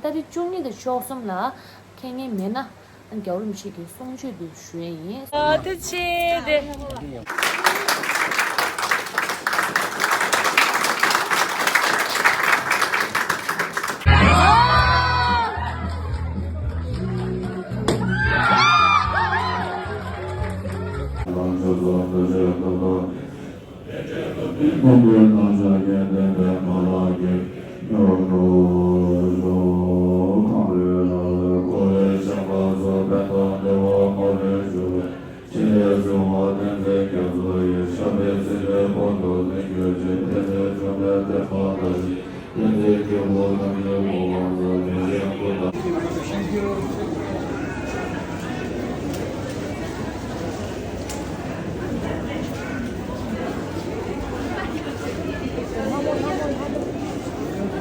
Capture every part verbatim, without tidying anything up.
ཏ་རིག་བཅུ་གཉིས་དང་བཅུ་གསུམ་ལ་འཁེལ་ངེས་མེད་ན། རྒྱལ་བ་རིན་པོ་ཆེ་གི་གསུང་ཆོས་དེ་ཞུ་ཡས་ཡིན། ཨ་ཐུགས་རྗེ་ཆེ།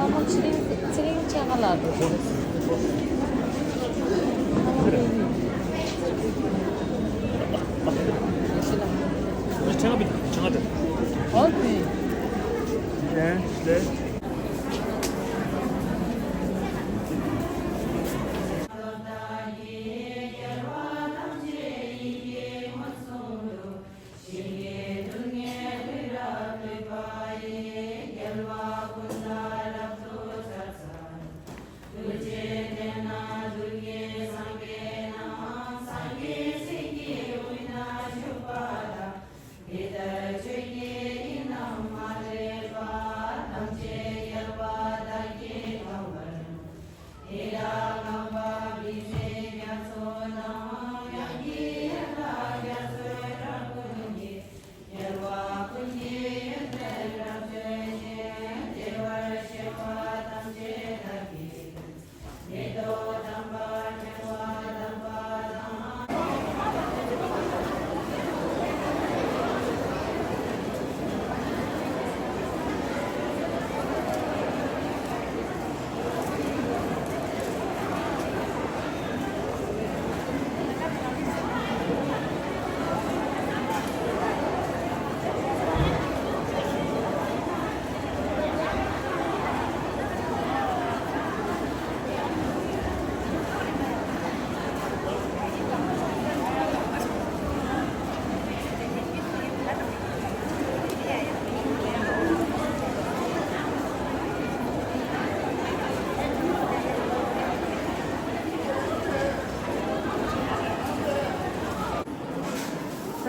ལྷ་མོ་ཚེ་རིང་ཚེ་རིང་ཅན་ང་ལ་འགྲོ།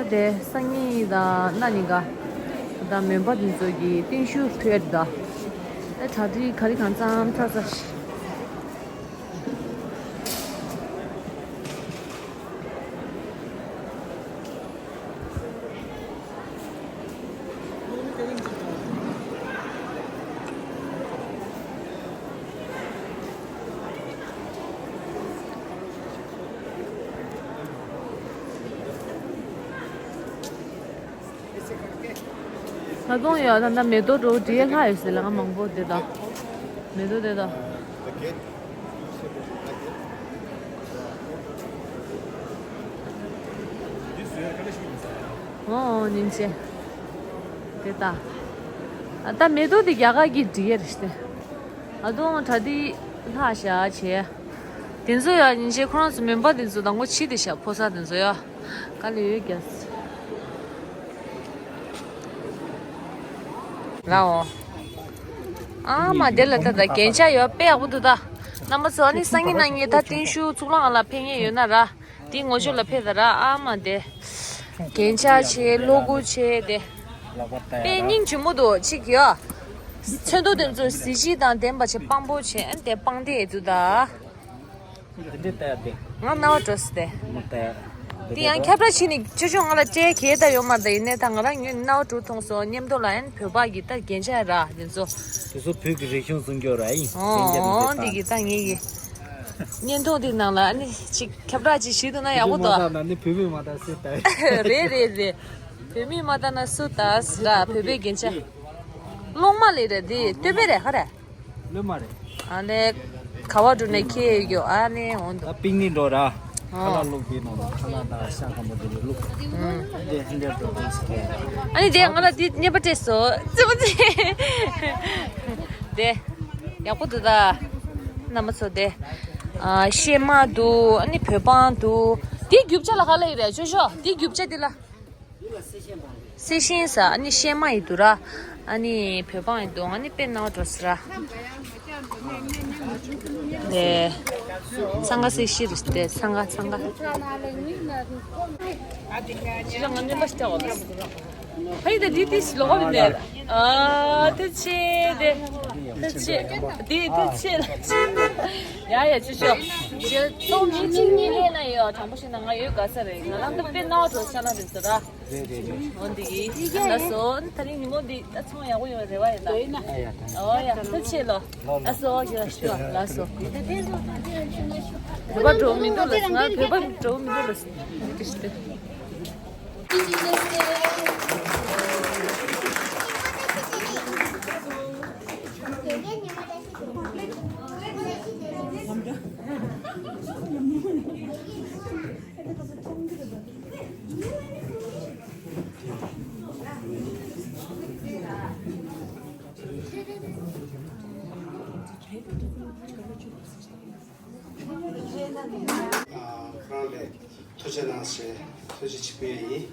ད་དེ་སང་ཉིན་དང་གནངས་ཉིན་ཀ་ད་མོན་པ་འདི་ཚོ་གི་རྟེན་བཞུགས་ཐུབ་ཡ་འདུག་ད་གྲ་སྒྲིག་ག་རེ་གང་འཚམ་ཚར་ཚར་ཤག་ད་དུང་ཡོད་ད། ད་མེ་ཏོག་འགྲོ་འདྲིས་ལྷག་ཡོད་ཟེར་ལ། ང་མང་པོ་དེ་ད་མེ་ཏོག་དེ་ད། འོ་འོ་ཉིན་བྱེད་དེ་ད། ད་མེ་ཏོག་དེ་རྒྱ་གར་གྱི་འབྲི་ཡ་རེད་ཤག་ད་དུང་གྲ་སྒྲིག་ལྷག་བཞག་བྱས། དེ་ཚོ་ཡ་ཉིན་བྱེད་ཁོ་རང་ཚོ་མོན་པ་དེ་ཚོ་དང་པོ་ཕྱི་དེ་ཤག་ཕོ་གསར་དེ་ཚོ་ཡ། དཀའ་ལས་ཡོད་རྒྱ། ལའོ། ཨ་མ་དེ་ལ་ད་ད་རྒྱན་ཆ་ཡོད་དཔེ་ཡག་པོ་འདུག་ད། རྣམ་པ་ཚོ་ཨ་ནི་སང་ཉིན་གནངས་ཉིན་ད་རྟེན་བཞུགས་གཙུག་ལག་ཁང་ལ་ཕེབས་མཁན་ཡོད་ན་ར། དེ་ངོ་སྤྲོད་ལ་ཕེབས་ད་ར། ཨ་མ་དེ། རྒྱན་ཆ་བྱས་བློ་འགུག་བྱས་དེ། དཔེ་སྙིང་རྗེ་མོ་འདུག་ཅིག་ཡ། ཚོན་མདོག་དེ་ཚོ་གཟི་བརྗིད་དང་ལྡན་པ་བྱས་དཔང་པོ་བྱས་ཨ་ནི་དེ་དཔང་དེ་ཡས་འདུག་ད། འདི་འདྲའི་ལྟ་ཡ་དེ། ང་རྣ་བ་འགྲོ་སི་དེ། མི་ལྟ་ཡ། དེ་ཡང་ཁྱབ་བསྒྲགས་བྱས་ནས་ཅོ་ཅོ་ང་ལ་སྤྲད་ཁྱེད་ད་ཡོད་མ་ད། ཡིན་ནའི་ད་ང་རང་ངོས་རྣ་བ་འགྲོ་མཐོང་སོང་། སྙེམས་དོ་ལ་ཡན་བོད་པ་གི་ད་རྒྱན་ཆ་ར་དེ་ཚོ། དེ་ཚོ་བོད་ཀྱི་རིག་གཞུང་སྲུང་སྐྱོབ་ར་ཡིན། འོ་འདི་གི་ད་ངེད་ཀྱི་བརྙན་ཐུང་དེ་ནང་ལ་ཨ་ནི་ཅིག་ཁྱབ་བསྒྲགས་ཅིག་བྱེད་ཐུབ་ན་ཡག་པོ་འདུག་མ་ལྟ་ན་ནི་བོད་མི་མ་ལྟ་སུ་ལྟ། རེད་རེད་རེད། བོད་མི་མ་ལྟ་ན་སུ་ལྟ་ར། བོད་པའི་རྒྱན་ཆ། གློག་མ་ལས་རེད་དེ་སྟོད་པའི་རེད་ཧ་རེད། ལོས་མ་རེད། ཨ་ནི། ག་བ་འགྲོ་ནས་ཁྱེད་ཡོད་རྒྱུ་ཨ་ནི་འོང་འདུག་ད་པིག་ནིག་འགྲོ་ར། ཁ་ལག་བླུགས་པའི་ནང་ལ་ཁ་ལག་དང་ཤ་སྐམ་པོ་དེ་རེ་བླུགས། ཨ་ནི་དེ་ཧན་ལེ་འགྲོ་དུས་སུ་ཁྱེད། ཨ་ནི་དེ་ང་ལ་དེ་རྙེད་པ་སྤྲད་སོང་། ཙི་མ་ཙི། དེ། ཡག་པོ་འདུག་ད། རྣམ་པ་ཚོ་དེ། ཨ། གཤེད་མ་འདུག་ཨ་ནི་བོད་འབངས་འདུག་དེའི་རྒྱུ་ཆ་ལ་ག་ལ་ཡིན་རེད། ཅོ་ཅོ། དེའི་རྒྱུ་ཆ་དེ་ལ། གསེར་ཤིང་ཟེར། ཨ་ནི་གཤེད་མ་ཡི་འདུག་ར། ཨ་ནི་བོད་འབངས་ཡི་འདུག་ཨ་ནི་དཔེ་སྣང་བ་འགྲོ་ཟེར་ར། ནས། འཚང་ཁ་གསེར་ཤིང་རེད་དེ། འཚང་ཁ་འཚང་ཁ། ཅི་ལ་ང་ནི་མ་ཤི་ཏ་བ་ལ། ཕ་ཡི་དེ་འདི་ཏིས་ལོག་པ་མི་འདེད། ཨ། ཐུགས་རྗེ་ཆེ་དེ། ཐུགས་རྗེ་ཆེ། འདི་ཐུགས་རྗེ་ཆེ། ཡ་ཡ། ཅི་ཤོག་ཅི་ཚོགས་མི་གཅིག་གཉིས་ལས་ན་ཡོད། དྲང་པོ་བཤད་ན་ང་ཡོད་དགའ་ས་རེད། ང་རང་གི་དཔེ་སྣང་བ་འགྲོ་ཤ་ན་རེད་ཟེར་ར། འོ་འདི་གི་ལགས་སོ། ད་རིང་ཉིན་མོ་འདི་ད་ཚོང་ཡག་པོ་ཡོང་རེ་བ་ཡོད་ད། ཨོ་ཡ། ཐུགས་རྗེ་ཆེ་ལོ། ལགས་སོ། ཡ་ཤོ། ལགས་སོ། བོད་པ་འགྲོ་མི་འདུག་ལགས། ང་བོད་པ་འགྲོ་མི་འདུག་ལགས། ཏི་ཤི་ཏི། ཁོ་རང་ལ་ཐུགས་རྗེ་གནང་ཞེས་ཐུགས་རྗེ་ཆེ་ཞུ་ཡི་ཡིན།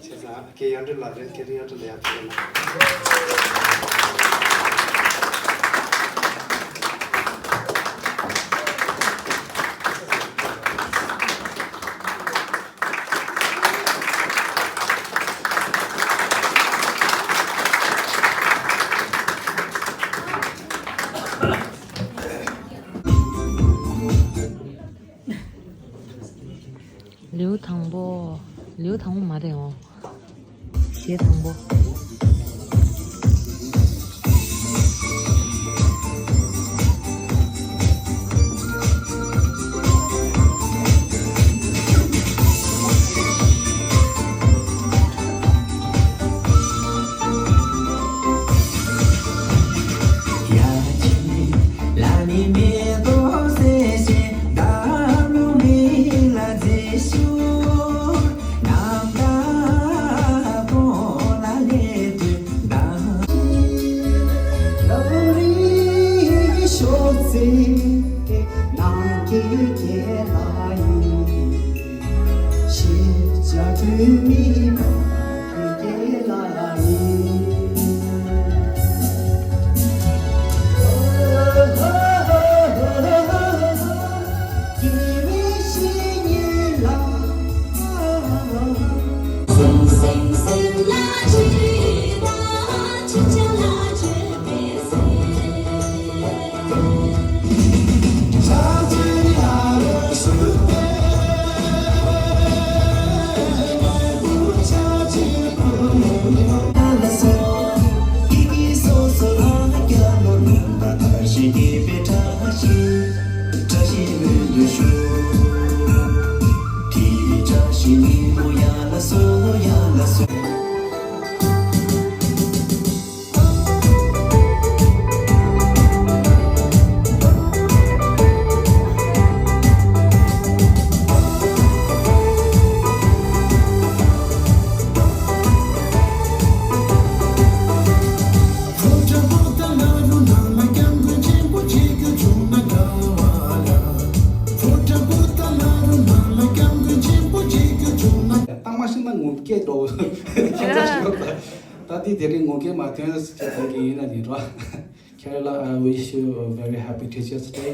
བྱས་ཙང་ཨ་ཁེ་གཡང་སྒྲོན་ལགས་རེད། ཨ་ཁེ་གཡང་སྒྲོན་ལགས་ཡར་ཐུགས་རྗེ་གནང་། ལེའུ་དང་པོ། ལེའུ་དང་པོ་མ་རེད་འོ། གཞས་དང་པོ། ད་མ་ཤེས་ན་ངོ་སྐད་འགྲོ། ཁྱབ་བསྒྲགས་ཞིག་ཡོད་པ། ད་དེ་དེ་རིང་ངོ་སྐད་མ་ཐོན་ཟེར་གྱི་གཏོང་གི་ཡིན་ན་ཡིན་རོ། Kerala, I wish you a very happy Teachers' Day.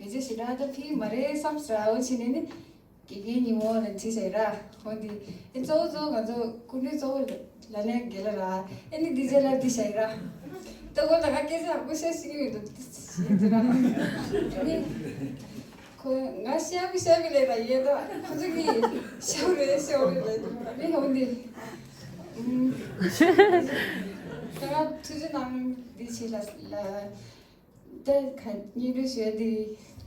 ཡིན་ཟེར་ཞེ་དྲག་ད་ཕི་མ་རེད་བསམ་ཟེར་འོ་ཕྱིན་ནས་ནི། དགེ་རྒན་ཉིན་མོ་ལ་བྲིས་བཞག་ཡིན་ར། འོ་འདི་ཨེ་གཙོ་བོ་གཙོ་བོ་ང་ཚོ་སྐུ་མགྲོན་གཙོ་བོ་ལ་ལ་ལན་དགེ་ལ་ར། ཨེ་ནི་འདི་རྗེས་ལ་འདི་བཞག་ཡིན་ར། ད་གོ་ད་ག་སྐད་ཆ་ཡག་པོ་བཤད་ཤེས་ཀྱི་མི་འདུག་ཟེར་ར། ནི་ཁོ་ང་བཤད་པོ་བཤད་པ་ལས་ད་ཡེ་ད་ཁོ་ཚོ་གིས་བཤད་པ་རེད་བཤད་པ་རེད་ལས་འདུག་ར། ནི་འོ་འདི་ད་ང་ཐུགས་རྗེ་གནང་འདི་བྱེད་ལ་ལ། ད་ག་སྙིང་རུས་ཞུ་ཡ་འདི་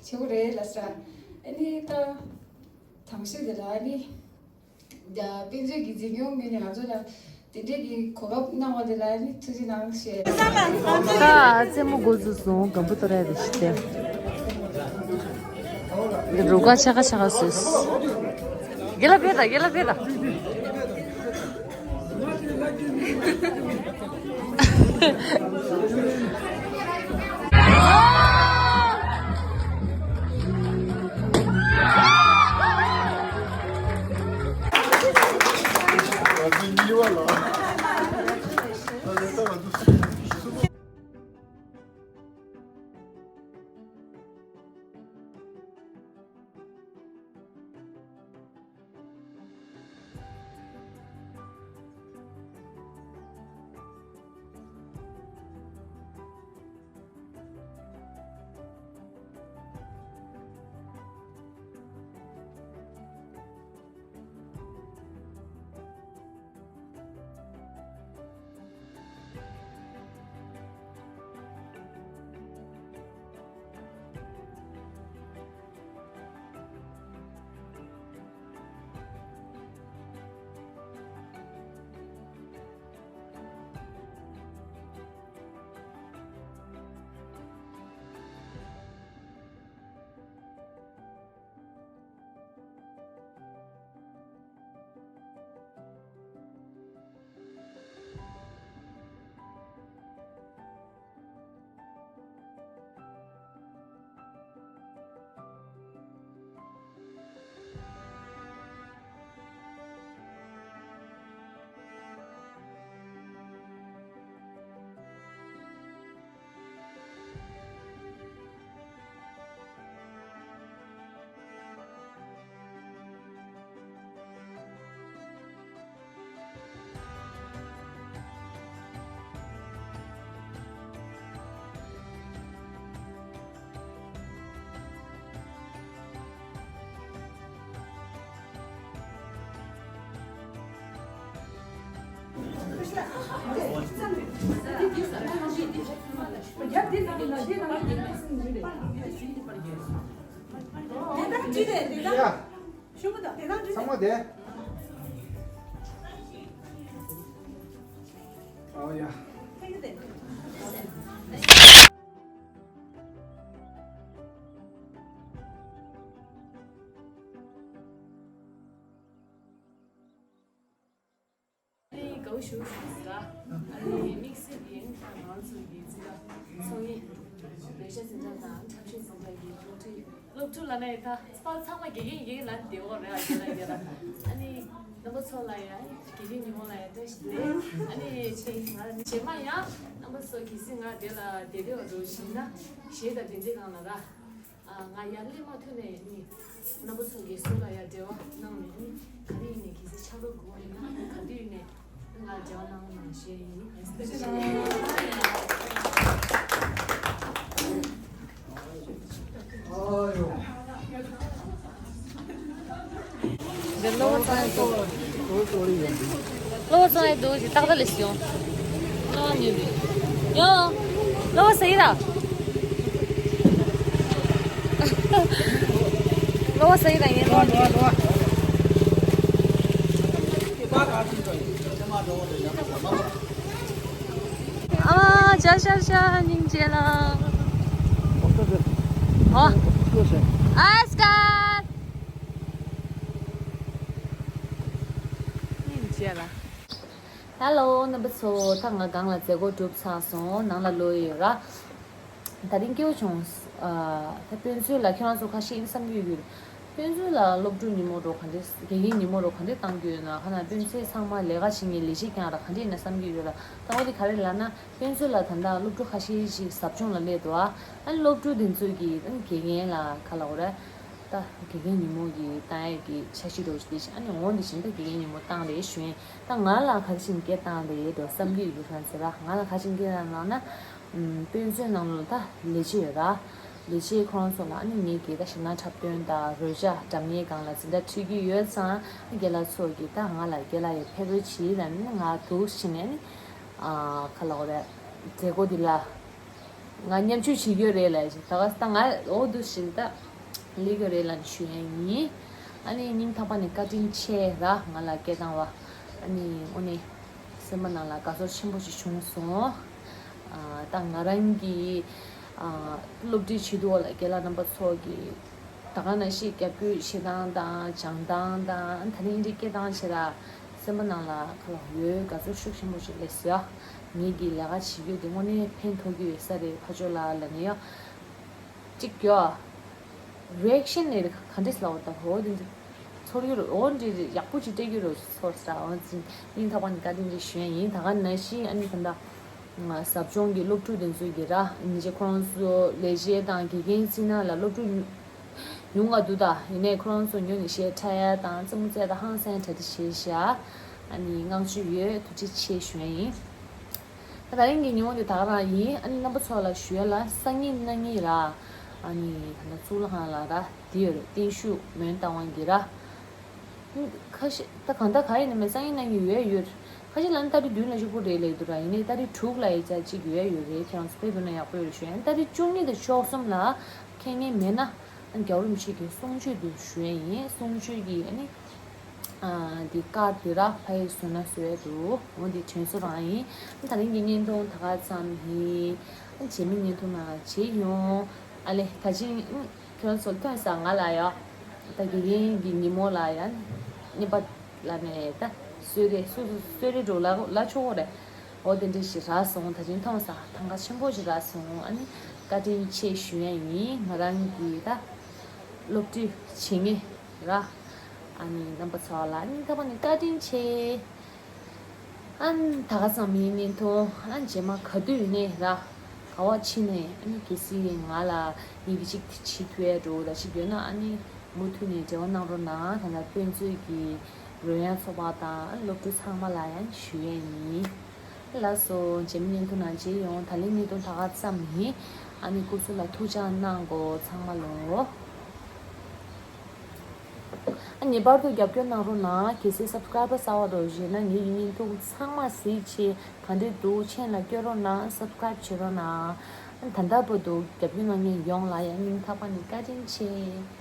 ཆེ་བོ་རེད་ལ་ས། ཨ་ནི་ད་དང་ཤོས་དེ་ལ་ཨ་ནི་ད་དཔེ་མཛོད་ཀྱི་འཛིན་སྐྱོང་ངོས་ནས་ང་ཚོ་ལ་དེ་འདྲས་ཀྱི་གོ་སྐབས་གནང་བ་དེ་ལ་ཨ་ནི་ཐུགས་རྗེ་གནང་ཞུ་ཡ། ད་རྩེད་མོ་འགོ་བཙུགས་སོང་། སྒམ་པོ་གཏོར་ཡ་རེད་ཤི་སྟེ། རུ་ཁ་ཆ་ཁ་ཆ་ཁ་སོས། དགེ་ལ་ཕེབས་དང་། དགེ་ལ་ཕེབས་དང་། ཡ། ཚང་མ་བསྡད། ཨོ་ཡ། ཨ་ནི་དགའ་བོ་ཞུ་ཞུ་ཟེར། ཨ་ནི་དམིགས་བསལ་གྱི་ང་རང་ཚོ་གི་འཛིན་གྲྭ་ཚོགས་གཉིས་ལས་བྱ་འཛིན་གྲྭ་དང་འཁྲབ་གཞས་འཛིན་གྲྭ་གི་སློབ་ཕྲུག་སློབ་ཕྲུག་ལབ་ན་ཡང་ད་ཚང་མ་དགེ་རྒན་དགེ་རྒན་ལབ་བསྡད་ཡོད་རེད། ཨ་རྒན་ལགས་རྒན་ལགས། ཨ་ནི་རྣམ་པ་ཚོ་ལ་ཡང་དགེ་རྒན་ཉིན་མོ་ལ་ཡང་བཀྲ་ཤིས་བདེ་ལེགས། ཨ་ནི་ཅིག་ང་རྗེས་མ་ཡང་རྣམ་པ་ཚོ་གལ་སྲིད་ང་དེ་ལ་བསྡད་བསྡད་པ་འགྲོ་བཞིན་ན་གཞས་དང་དེ་འདྲའི་སྒང་ལ་ར། ང་ཡར་སླེབས་མ་ཐུབ་ནས་ནི། རྣམ་པ་ཚོ་གིས་སུ་ལ་ཡང་འབྲེལ་བ་གནང་ནས་ནི། ག་རེ་ཡིན་ནས་གལ་སྲིད་ཕྱག་རོགས་དགོས་པ་ཡིན་ན་ག་དུས་ཡིན་ནས་ང་ལ་འབྲེལ་བ་གནང་གནང་ཞེས་ཡིན། འདི་གློ་བུར་གཙང་ཡག་འདུག་གློ་བུར་གཙང་ཡག་འདུག་ཅིག་ཏག་ཏག་ལས་སུ་ཡོང་། གློ་བ་མྱོས་པས། ཡོ། གློ་བ་ཟ་ཡི་ར། གློ་བ་ཟ་ཡི་ར་ཡིན། གློ་བ་མྱོས། ཨ་མ་ཇ་ཤར་ཤར་སྙིང་རྗེ་ལ། ཨོ། ཨ་སྐར། སྙིང་རྗེ་ལ། ཧེ་ལོ། རྣམ་པ་ཚོ། ད་ང་སྒང་ལ་མཛད་སྒོ་གྲུབ་ཚར་སོང་། ནང་ལ་ལོག་ཡོད་ར། ད་རིང་སྐྱིད་པོ་བྱུང་། ཨ། ད་དཔེ་མཛོད་ལ་ཁྱེད་རང་ཚོ་ཁ་ཤས་ཡིན་བསམ་གྱི་ཡོད། ཕན་ཚུན་ལ་སློབ་ཕྲུག་ཉིན་མོ་རོགས་ག་འདྲས། དགེ་རྒན་ཉིན་མོ་རོགས་ག་འདྲས་བཏང་རྒྱུ་ཡོད་ན། ཁ་ན་སྤུན་མཆེད་ཚང་མ་ལས་ཀ་བྱེད་མཁན་ལས་བྱེད་རྐྱང་ར་ག་འདྲས་ཡིན་ན་བསམ་གྱི་ཡོད་ལ། ད་འོ་དེ་ག་རེ་ལབ་ན། ཕན་ཚུན་ལ་ད་ལྟ་སློབ་ཕྲུག་ཁ་ཤས་ཤིག་ཟབ་སྦྱོང་ལ་སླེབས་འདུག་ཨ། ཨ་ནི་སློབ་ཕྲུག་དེ་ཚོས་ཀྱིས་ཨ་ནི་དགེ་རྒན་ལ་ག་ལབ་དགོས་རེད། ད་དགེ་རྒན་ཉིན་མོ་གི་བཏང་ཡས་ཀྱི་འཆར་གཞི་འདྲ་བོ་ཞིག་དེ་བཞིན། ཨ་ནི་འོ་དེ་བཞིན་ད་དགེ་རྒན་ཉིན་མོ་བཏང་རེད་ཞུ་ཡིན། ད་ང་ལ་ག་རེ་བྱས་ནས་སྐད་བཏང་རེད་འགྲོ་བསམ་གྱི་ཡོད་ཁན་ཟེར་ར། ང་ལ་ག་རེ་བྱས་ནས་སྐད་བཏང་ལབ་ན། ཨམ། དཔེ་མཛོད་ནང་ལ་ད་ལས་བྱེད་ཡོད་ར། ལས་བྱེད་ཁོ་རང་ཚོ་ལ་ཨ་ནི་ངེད་ཀྱིས་ད་ཞེད་སྣང་འཁྲབ་སྟོན་དང་རོལ་ཆ་སྒྲ་སྙན་སྒང་ལ་འཛིན་གྲྭ་ཁྲིད་ཀྱི་ཡོད་ཙང་། རྒན་ལགས་ཚོ་གིས་ད་ང་ལ་རྒན་ལགས་ཡར་ཕེབས་རོགས་བྱེད་ལབ་ནས་ང་འདུག་བྱས་ནས་ནི། ཨ། ག་ལབ་དགོས་རེད། མཛད་སྒོ་འདི་ལ་ང་མཉམ་ཞུགས་བྱེད་ཀྱི་ཡོད་རེད་ལབ་བཞིན། ད་ག་ད་ང་འོ་འདུག་བྱས་ནས་ད་སླེབས་ཀྱི་རེད་ལབ་ནས་ཞུ་ཡ་ཡིན། ཨ་ནི་སྙིང་ཐག་པ་ནས་བཀའ་དྲིན་ཆེ་ར། ང་ལ་སྐད་བཏང་བ། ཨ་ནི་དངོས་གནས་སེམས་པ་ནང་ལ་དགའ་ཚོར་ཆེན་པོ་ཞིག་བྱུང་སོང་། ཨ། ད་ང་རང་གི། ཨ། སློབ་ཁྲིད་བྱེད་དུས་འོག་ལ་རྒན་ལགས་རྣམ་པ་ཚོ་གིས་ད་ག་ནང་བཞིན་རྒྱབ་སྐྱོར་བྱེད་སྟངས་དང་སྦྱང་སྟངས་དང་། ད་རིང་འདི་སྐད་བཏང་བྱས་ར། སེམས་པ་ནང་ལ་ག་ལབ་ཡོད། དགའ་ཚོར་ཤུགས་ཆེན་པོ་ཞིག་སླེབས་སོང་ཡ། ངེད་ཀྱི་ལས་ཀ་བྱེད་རྒྱུ་དེ་དངོས་གནས་ཕན་ཐོགས་ཀྱི་ཡོད་ས་རེད། ཕར་ཕྱོགས་ལ་ལབ་ནས་ཡ། གཅིག་ཡ། རི་ཨེག་ཤན་ནི་ག་འདྲས་ལབ་དགོས་རེད། ད་འོ་དེ་འདྲ་ཚོར་གྱི་རེད། འོ་འདྲ་ཡག་པོ་ཅིག་སྤྲད་ཀྱི་རེད། ཚོར་ས་འོ་ཙི་སྙིང་ཐག་པ་ནས་བཀའ་དྲིན་ཆེ་ཞུ་ཡ་ཡིན། ད་ག་ནང་བཞིན་ཨ་ནི་ད་ལྟ་ཟབ་སྦྱོང་གི་སློབ་ཕྲུག་དེ་ཚོ་གིས་ར། ཉིན་ཤས་ཁོ་རང་ཚོ་ལས་བྱེད་དང་དགེ་རྒན་བརྩིས་ན་ལ་སློབ་ཕྲུག་ཉུང་ང་འདུག་ད་ཡིན་ནའི་ཁོ་རང་ཚོ་ཉོ་ནས་གཞས་འཁྲབ་ཡ་དང་རྩེད་མོ་རྩེ་ད་ཧང་སང་གྲ་སྒྲིག་བྱས་ཤག་ཨ་ནི་བསྔགས་བརྗོད་ཡོད། ཐུགས་རྗེ་ཆེ་ཞུ་ཡ་ཡིན། ད་རིང་གི་ཉིན་མོ་འདི་ད་ག་རང་ཡིན། ཨ་ནི་རྣམ་པ་ཚོ་ལ་ཞུ་ཡ་ལ་སང་ཉིན་གནངས་ཉིན་ར། ཨ་ནི་ད་ལྟ་གཙུག་ལག་ཁང་ལ་ར་དེ་ཡོད་རེད། བརྟན་བཞུགས་མོན་རྟ་དབང་གི་ར། ཁ་ཤས་ད་གང་ལྟར་ག་ཡིན་ནའི་སང་ཉིན་གནངས་ཉིན་ཡོད་ཡོད། ཁ་ཤས་ལ་ནི་ཏ་རིག་བདུན་ལ་གཅིག་པོ་རེད་ལབ་འདུག་ར། ཡིན་ནའི་ཏ་རིག་དྲུག་ལ་ཡི་ཆ་གཅིག་ཡོད་ཡོད་རེད། ཁྱེད་རང་ཚོ་ཕེབས་ཐུབ་ན་ཡག་པོ་ཡོད་རེད་ཞུ་ཡ། ཏ་རིག་བཅུ་གཉིས་དང་བཅུ་གསུམ་ལ་ཁེ་ཉེན་མེད་ན། རྒྱལ་བ་རིན་པོ་ཆེ་གི་གསུང་ཆོས་དེ་ཞུ་ཡས་ཡིན། གསུང་ཆོས་ཀྱི་ཨ་ནི། ཨ། འདི་ཀར་དེ་ར་ཕ་ཡི་བཟོས་ན་བཟོ་ཡས་འདུག་འོ་འདི་དྲན་གསོ་རང་ཡིན། ད་རིང་གི་བརྙན་ཐུང་ད་ག་ཙམ་ཡིན། རྗེས་མའི་བརྙན་ཐུང་ནང་མཇལ་ཡོང་། ཨ་ལེ་ད་ཅིང་ཁྱོད་ཚོ་ཐོན་ས་ང་ལ་ཡ། ད་དགེ་རྒན་གྱི་ཉིན་མོ་ལ་ཡ། བརྙན་པ་ལ་ནས་ད་གསོལ་རས་སུ་སུ་གསོལ་རས་འགྲོ་ལ་ལ་ཆོག་གོ་རེད། འོ་དེ་འདྲ་ཞིག་རག་སོང་། ད་ཅིང་མཐོང་ས་ཐང་ག་ཆེན་པོ་ཞིག་རག་སོང་། ཨ་ནི་བཀའ་དྲིན་ཆེ་ཞུ་ཡ་ཡིན། ང་རང་གི་ད་སློབ་ཁྲིད་བྱེད་མཁན་ར། ཨ་ནི་རྣམ་པ་ཚོ་ལ་ཨ་ནི་ད་བ་ནི་བཀའ་དྲིན་ཆེ། ཨ་ནི་ད་ག་ཙམ་ཡིན་བརྙན་ཐུང་། ཨ་ནི་རྗེས་མ་ག་དུས་ཡིན་ནའི་ར། ག་བ་ཕྱིན་ནའི་ཨ་ནི་གལ་སྲིད་ང་ལ་ཡི་གེ་གཅིག་བྱེད་ཐུབ་ཡ་འགྲོ་ད་ཞིག་ཡོད་ན་ཨ་ནི་མུ་མཐུད་ནས་འབྲེལ་བ་གནང་རོགས་གནང་། ད་ལྟ་དཔེ་མཛོད་ཀྱི་རོལ་དབྱངས་ཚོགས་པ་དང་སློབ་ཕྲུག་ཚང་མ་ལ་ཡང་ཞུ་ཡས་ཡིན། ལགས་སོ། རྗེས་མའི་བརྙན་ཐུང་ནང་མཇལ་ཡོང་། ད་ལན་བརྙན་ཐུང་ད་ག་ཙམ་ཡིན། ཨ་ནི་སྐུ་གཟུགས་ལ་ཐུགས་ཅག་གནང་གོ་ཚང་མ་ལོ། ཨ་ངེས་པར་དུ་རྒྱབ་སྐྱོར་གནང་རོགས་གནང་། གལ་སྲིད་སབ་སི་ཀ་རའེ་བར་གསར་པ་འདྲ་བོ་ཞིག་ཡོད་ན་ངའི་བརྙན་ཐུང་ཚང་མ་གཟིགས་བྱས་ག་འདྲས་འདུག་མཁྱེན་ལ་སྐྱོན་རོགས་གནང་། སབ་སི་ཀ་རའེ་བྱེད་རོགས་གནང་། ཨ་ད་ལྟ་བར་དུ་རྒྱབ་སྐྱོར་གནང་མཁན་ཡོངས་ལ་ཡང་སྙིང་ཐག་པ་ནས་བཀའ་དྲིན་ཆེ།